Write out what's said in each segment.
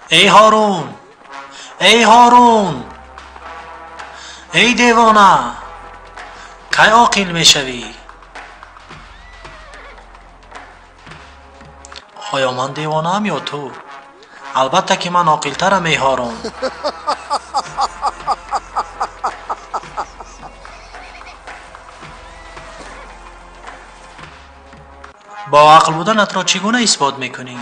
Эй Ҳорун! Эй Ҳорун! Эй девона! Кай оқил мешавӣ? Оё ман девонаам ё ту? Албатта ки ман оқилтарам, эй Ҳорун. Бо ақл буданатро чӣ гуна исбот мекунӣ?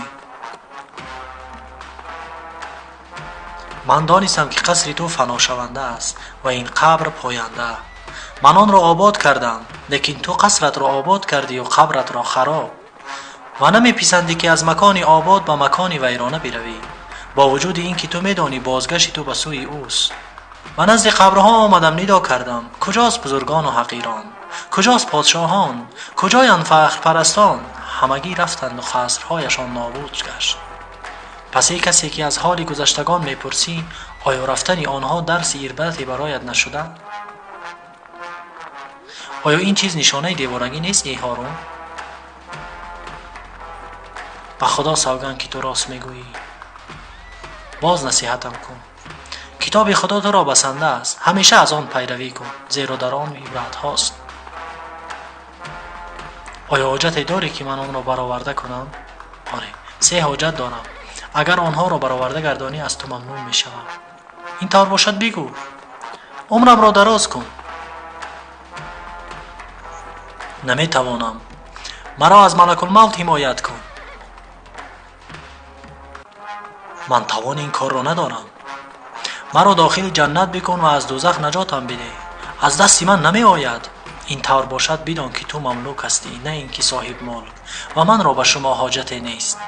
Ман донистам, ки қасри ту фаношаванда аст ва ин қабр поянда. Ман онро обод кардам, лекин ту қасратро обод кардию қабратро хароб. Ва намеписандӣ, ки аз макони обод ба макони вайрона биравӣ, бо вуҷуди ин ки ту медонӣ бозгашти ту ба сӯи ӯст. Ба назди қабрҳо омадам, нидо кардам: куҷост бузургону ҳақирон? Куҷост подшоҳон? Куҷоянд фахрпарастон? Ҳамагӣ рафтанду қасрҳояшон нобуд гашт. Пас эй касе, ки аз ҳоли гузаштагон мепурсӣ, оё рафтани онҳо дарси ибрате бароят нашуда? Оё ин чиз нишонаи девонагӣ нест, эй Ҳорун? Ба Худо савганд, ки ту рост мегӯӣ. Боз насиҳатам кун. Китоби Худо туро басанда аст, ҳамеша аз он пайравӣ кун, зеро дар он ибратҳост. Оё ҳоҷате дорӣ, ки ман онро бароварда кунам? Оре, се ҳоҷат дорам. Агар онҳоро бароварда гардонӣ, аз ту мамнун мешавам. Ин тавр бошад, бигӯ. Умрамро дароз кун. Наметавонам. Маро аз Малакулмавт ҳимоят кун. Ман тавони ин корро надорам. Маро дохили ҷаннат бикун ва аз дӯзах наҷотам бидеҳ. Аз дасти ман намеояд. Ин тавр бошад, бидон, ки ту мамлук ҳастӣ, на ин ки соҳибмулк, ва манро ба шумо ҳоҷате нест.